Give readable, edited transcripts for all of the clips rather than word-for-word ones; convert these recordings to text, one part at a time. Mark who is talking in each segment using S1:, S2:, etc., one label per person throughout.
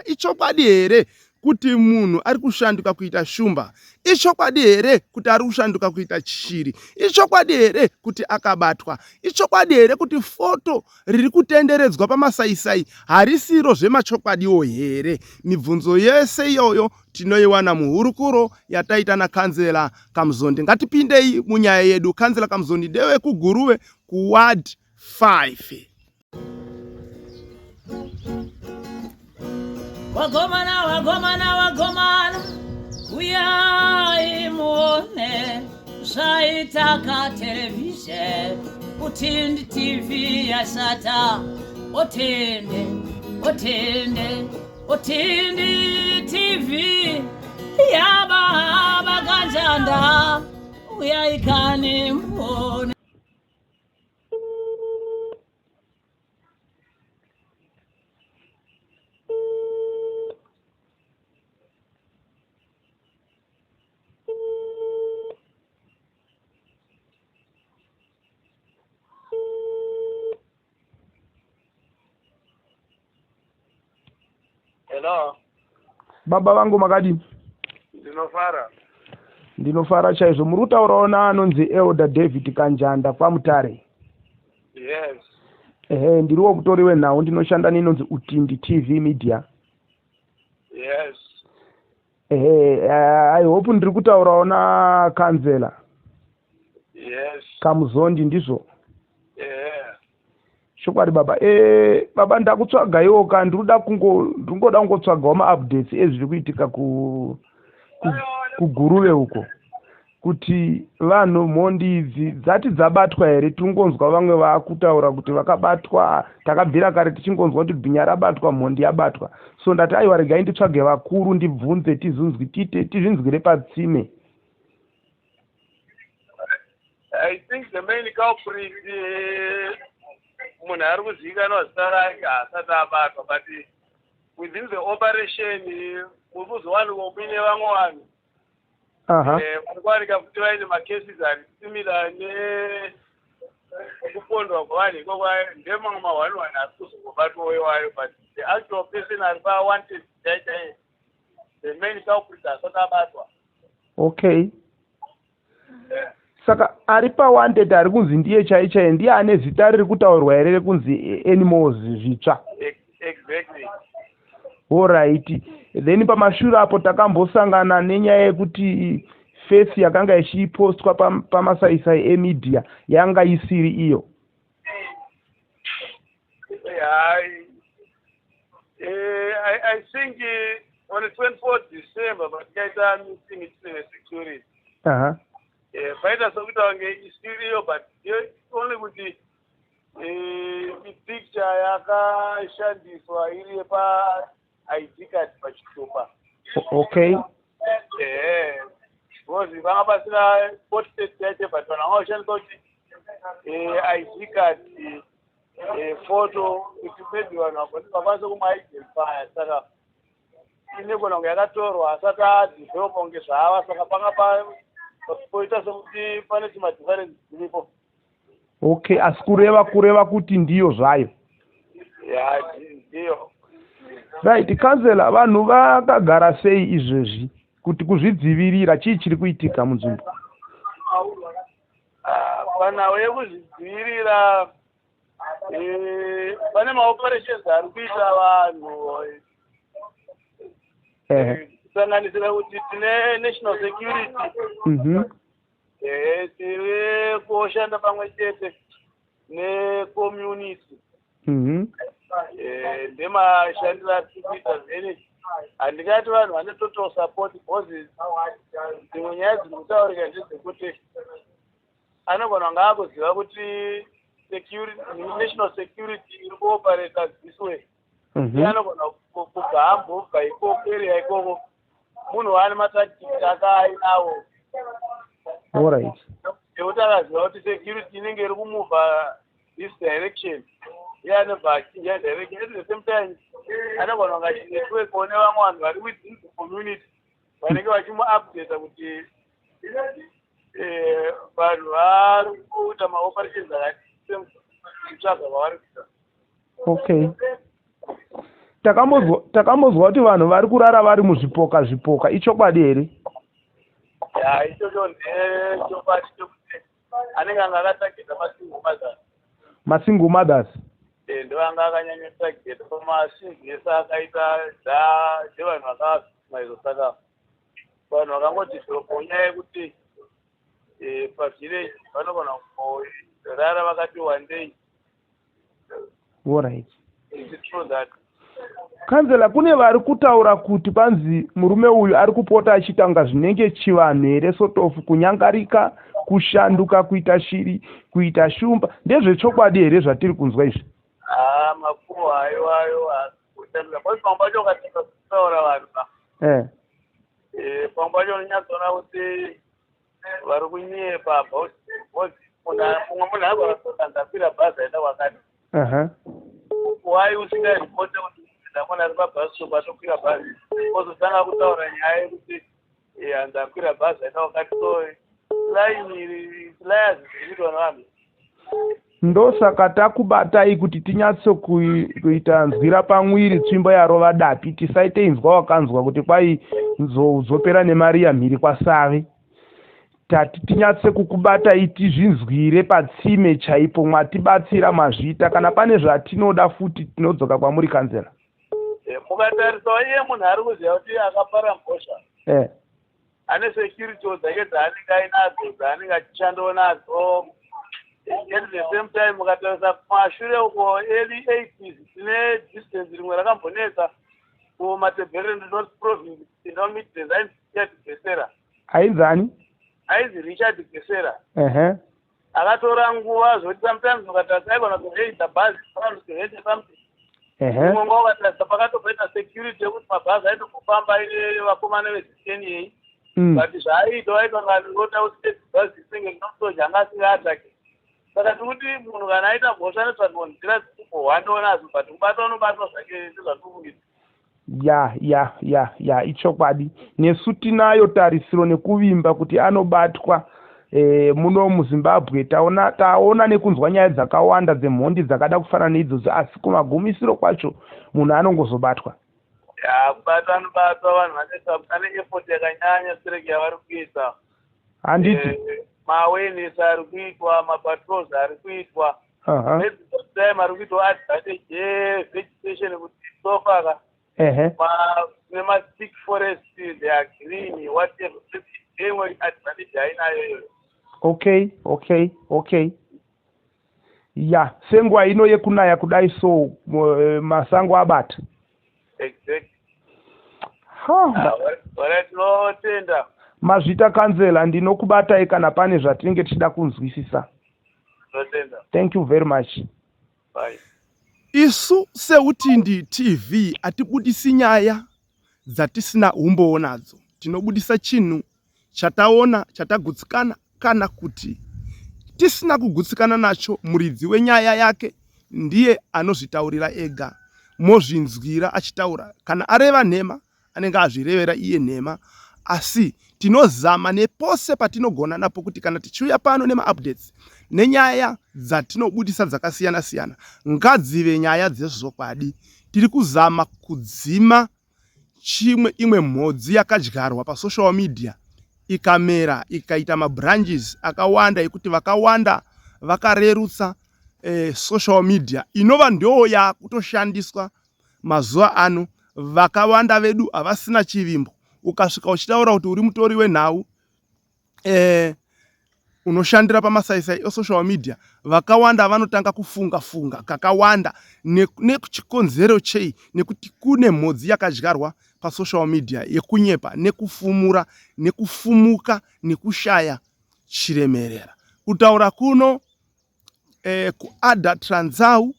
S1: Ichokwadi here kuti munhu ari kushanduka kuita shumba? Ichokwadi here kuti ari kushanduka kuita shiri? Ichokwadi here kuti akabatwa? Ichokwadi here kuti foto riri kutenderedzwa pamasaisai harisiro zvemachokwadiwo here? Mibvunzo yese iyoyo tinoiwana muhurukuro yataita naKanzela Kamuzondi. Ngatipindei munyaya yedu. Kanzela Kamuzondi ndewekuGuruve kuWard 5.
S2: Wagomana, wagomana, wagomana, uyai muone zvaitaka television utindi TV yashata otende otende otindi TV yababa kanjanda uyai kani muone.
S3: Hello.
S1: Baba vangu makadini?
S3: Ndinofara.
S1: Ndinofara chaizvo. Muri kutaurawo naanonzi Elder David Kanjanda kwaMutare.
S3: Yes.
S1: Ehe, ndiriwo mutori wenhau ndinoshanda neinonzi Utindi TV Media.
S3: Yes.
S1: Ehe, I hope ndiri kutaurawo nakanzela.
S3: Yes.
S1: Kamuzondi ndizvo?
S3: Yeah.
S1: Chokwadi baba. Eh, baba ndakutsvagaiwo ka ndikuda kungo ndingoda kungotsvagawo maupdates ezviri kuitika ku kuGuruve uko kuti vanhu mhondi idzi dzati dzabatwa here tingonzwa vamwe vakutaura kuti vakabatwa takabvira kare tichingonzwa kuti bhinya rabatwa mhondi yabatwa so ndati aiwa regai nditsvage vakuru ndibvunze tizunzwi tite tizvinzwire patsime.
S3: I think the main culprit munhu ari kuzivikanwa zita rake haasati abatwa but within the operation muri kuzowanikwa muine vamwe vanhu vari kuwanika futi vaine macases ari similar nekupondwa kwevanhu ikoko ndemamwe mahwani wani ari kuzongobatwawo iwayo but the actual person ari pawanted chaichaiye the main culprit haasati abatwa.
S1: Okay. Saka ari pawanted ari kunzi ndiye chai chaiye ndiye ane zita riri kutaurwa here rekunzi Animals Zvitsva?
S3: Exactly.
S1: Horaiti. Then pamashure apo takambosangana nenyaya yekuti face yakanga ichipostwa pamasaisai emedia yanga isiri iyo.
S3: Yeah, I think on the 24th December patikaita meeting tine security. Paita sekuita kunge isiriyo but only kuti ipicture yakashandiswa iri yepa ID card pachitupa.
S1: Okay.
S3: Because vanga pasina portrait yacho but vanhu vanga vachishandisa kuti ID card photo kuti maybe vanhu vakwanise kumuidentifya saka inegona kunge yakatorwa asati adevelopa kunge zvaava saka panga poita sekuti pane chimadifference dziripo.
S1: Okay, asi kureva kureva kuti ndiyo zvayo.
S3: Ya, ndiyo.
S1: Right, councillor, vanhu vakagara sei izvezvi kuti kuzvidzivirira chii chiri kuitika munzvimbo?
S3: Panhau yekuzvidzivirira pane maoperations ari kuita vanhu kusanganisira kuti tine national security tiri kushanda pamwe chete necommunity ndemashandiro atiri kuita then handingati vanhu vane total support because dzimwe nyaya dziri kutaurika ndedzekuti anogona kunge akuziva kuti national security iri kuoperata this way. Iye anogona kubva ambobva ikoko area ikoko munhu waane matactics akaainawo. Nekuti akaziva kuti security inenge iri kumuvha this direction iye anobva achinja direction. At the same time anogona kunge achinetworkawo nevamwe vanhu vari within the community vanenge vachimuupdata kuti vanhu vari kuita maoperations akati kutsvaga kwavari kuita.
S1: Okay. Takambozwa takambozwa kuti vanhu vari kurara vari muzvipoka zvipoka ichokwadi here?
S3: Ya ichocho ndechokwadi chekuti anenge anga akatageta masingle mothers.
S1: Masingle mothers.
S3: Eh, ndo anga akanyanyotageta pamasingle ese akaita dza ndevanhu vakavhimaizo saka vanhu vakangodhivhelopa nyaya yekuti eh, pavillage vanogona kurara vakati wandei.
S1: Alright.
S3: Is it true that?
S1: Kanzela, kune vari kutaura kuti kwanzi murume uyu ari kupota achiita kunga zvinenge chivanhu here sort of kunyangarika, kushanduka kuita shiri, kuita shumba. Ndezvechokwadi here zvatiri kunzwa izvi?
S3: Haa makuhwa aiwayo kushanduka because pamwe pacho ukatanga kutaura vanhu ka
S1: Eh.
S3: Eh, pamwe pacho unonyatsoona kuti vari kunyepa about because munhu mumwe munhu agona kutoti ndakwira bhazi aenda kwakati why usingaripote kuti ndamona ari pabhasi stop atokwira bhazi ozotanga kutaura nyaya yekuti eh, ndakwira bhazi aenda kwakati so line lies dziri kuitwa nevanhu.
S1: Ndosaka takubatai kuti tinyatso kuita nzwira pamwiri tsvimbo yarova dapi tisaite inzwa wakanzwa kuti kwai nzou dzopera nemariya mhiri kwasave. Tati tinyatse kukubatai tizvinzwire patsime chaipo mwatibatsira mazvita kana pane zvatinoda futi tinodzoka kwamuri kanzela.
S3: Eh, mukatarisawo iye munhu ari kuziva kuti akapara mhosva
S1: Eh.
S3: ane security dzake dzaanenge ainadzo dzaanenge achishandawo nadzo. At the same time mukatarisa kumashure uko early 80s tine distance rimwe rakambonetsa kuMatabeleland North Province inomidlands ainzi Richard Gesera.
S1: Ainzani?
S3: Ainzi Richard Gesera.
S1: Ehe.
S3: Akatora nguva zvokuti sometimes ukatarisa aigona kureita bhazi kureita something.
S1: Ehe.
S3: Umwe nguva ukatarisa pakatozoita security yekuti mabhazi aitongofamba ine vakomana veZNA. But zvaaita waita kunga kuti bhazi rinenge rinosoja anga asingaatake. Saka tikuti munhu kana aita mhosva anotsvagwa nzira dzekumbhwandawo nadzo but kubatwa unobatwa zvake sezvatiri
S1: Ya, ichokwadi. Nesu tinayo tarisiro nekuvimba kuti anobatwa muno muZimbabwe taona taona nekunzwa nyaya dzakawanda dzemhondi dzakada kufanana neidzodzo asi kumagumisiro kwacho munhu anongozobatwa.
S3: Ya, kubatwa anobatwa vanhu vane effort yakanyanya stereki yavari kuita.
S1: Handiti?
S3: Eh, maawareness ari kuitwa, mapatrols ari kuitwa. Time ari kuitwa advantage yevegetation kuti so far ka tine mathick forest, they are green, whatever, imwe advantage ainayo iyoyo.
S1: Okay, ya, senguva ino yekunaya kudai so masango abata.
S3: Exactly.
S1: Ha.
S3: Alright, tinotenda.
S1: Mazvita kanzela, ndinokubatai kana pane zvatinenge tichida kunzwisisa.
S3: Tinotenda.
S1: Thank you very much.
S3: Bye.
S1: Isu seUtindi TV hatibudisi nyaya dzatisina umbowo nadzo. Tinobudisa chinhu chataona chatagutsikana kana kuti tisina kugutsikana nacho. Muridzi wenyaya yake ndiye anozvitaurira ega, mozvinzwira achitaura. Kana areva nhema anenge azvirevera iye nhema, asi tinozama nepose patinogona napo kuti kana tichiuya pano nemaupdates nenyaya dzatinobudisa dzakasiyana siyana ngadzive nyaya dzezvokwadi. Tiri kuzama kudzima chimwe imwe mhodzi yakadyarwa pasocial media ikamera ikaita mabranches akawanda ekuti vakawanda vakarerutsa social media inova ndo yakutoshandiswa mazuva ano. Vakawanda vedu havasina chivimbo. Ukasvika uchitaura kuti uri mutori wenhau unoshandira pamasaisai esocial media, vakawanda vanotanga kufunga funga kakawanda. Nekuchikonzero chei? Nekuti kune mhodzi yakadyarwa pasocial media yekunyepa nekufumura nekufumuka nekushaya chiremerera. Kutaura kuno kuArda Transau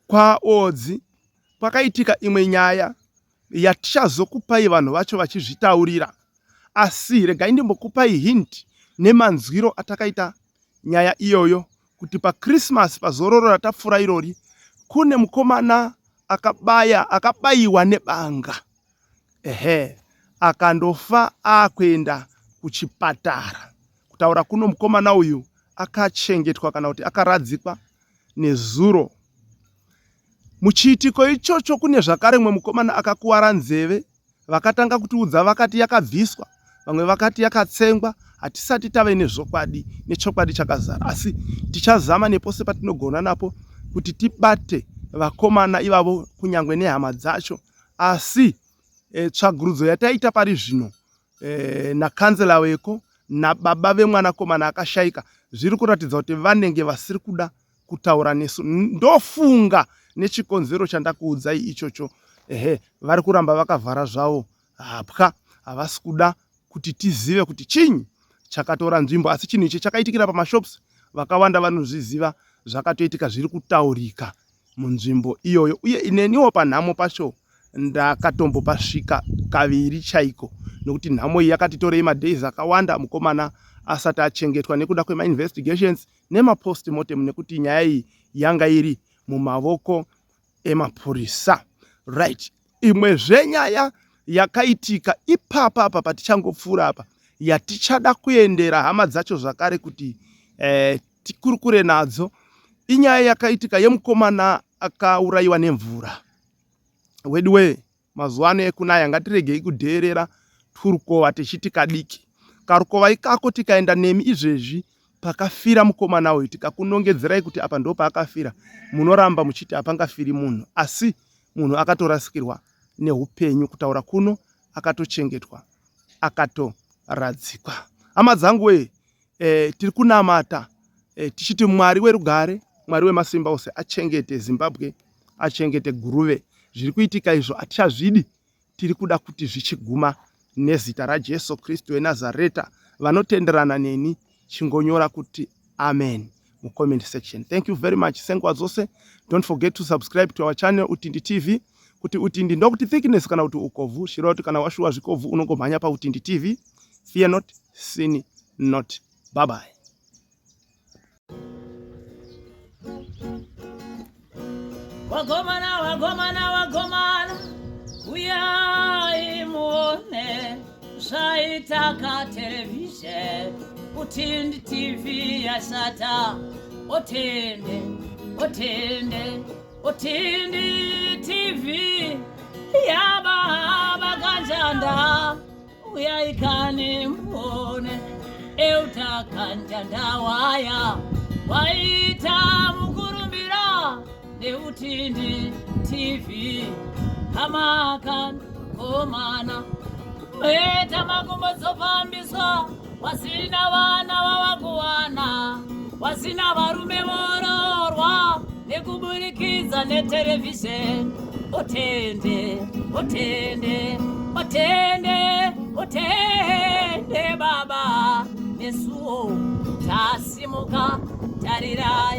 S1: kwaOdzi kwakaitika imwe nyaya yatichazokupai vanhu vacho vachizvitaurira, asi regai ndimbokupai hint nemanzwiro atakaita nyaya iyoyo kuti paChristmas pazororo ratapfuura irori kune mukomana akabaya akabayiwa nebanga, ehe, akandofa akuenda kuchipatara. Kutaura kuno mukomana uyu akachengetwa kana kuti akaradzikwa nezuro. Muchiitiko ichocho kune zvakare mumwe mukomana akakuwara nzeve Vakatanga kutiudza vakati yakabviswa, vamwe vakati yakatsengwa. Hatisati tave nezvokwadi nechokwadi chakazara, asi tichazama nepose patinogona napo kuti tibate vakomana ivavo kunyangwe nehama dzacho. Asi e, tsvagurudzo yataita pari zvino e, nakanzela weko nababa vemwanakomana akashaika zviri kuratidza kuti vanenge vasiri kuda kutaura nesu ndofunga nechikonzero chandakuudzai ichocho ehe vari kuramba vakavhara zvavo hapwa havasi kuda kuti tizive kuti chinyi chakatora nzvimbo asi chinhu ichi chakaitikira pamashops vakawanda vanozviziva zvakatoitika zviri kutaurika munzvimbo iyoyo uye ineniwo panhamo pacho ndakatombopasvika kaviri chaiko nokuti nhamo iyi yakatitorei madays akawanda mukomana asati achengetwa nekuda kwemainvestigations nemapost mortem nekuti nyaya iyi yanga iri mumavoko emapurisa. Right, imwezve nyaya yakaitika ipapa apa patichangopfuura apa yatichada kuendera hama dzacho zvakare kuti eh, tikurukure nadzo inyaya yakaitika yemukomana akaurayiwa nemvura weduwee Mazuva ano ekunaya ngatiregei kudheerera twurukova tichiti kadiki. Karukova ikako tikaenda nemi izvezvi pakafira mukomana uyu tikakunongedzerai kuti apa ndopaakafira munoramba muchiti hapangafiri munhu asi munhu akatorasikirwa neupenyu kutaura kuno akatochengetwa akatoradzikwa. Hama dzangu wee e, tiri kunamata e, tichiti Mwari werugare, Mwari wemasimba ose achengete Zimbabwe, achengete Guruve. Zviri kuitika izvo hatichazvidi, tiri kuda kuti zvichiguma nezita raJesu Kristu weNazareta. Vanotenderana neni chingonyora kuti amen mucomment section. Thank you very much. Senguva dzose, don't forget to subscribe to our channel Utindi TV. Kuti Utindi ndokuti thickness kana kuti ukobvu, zvireva kuti kana washuwa zvikobvu unongomhanya paUtindi TV. Fear not, sin not. Bye bye.
S2: Wagomana, wagomana, wagomana, uyai muone zvaita katerevhizheni Utindi TV yashata. Otende, otende, Utindi TV yababa kanjanda uyai kani muone euta kanjanda waya waita mukurumbira neutindi tv hamakan komana meta makumbo dzofambiswa wasina vana vavakuwana wasina varume vororwa nekuburikidza neterevhizheni otende otende otende otende baba nesuwo tasimuka tarira.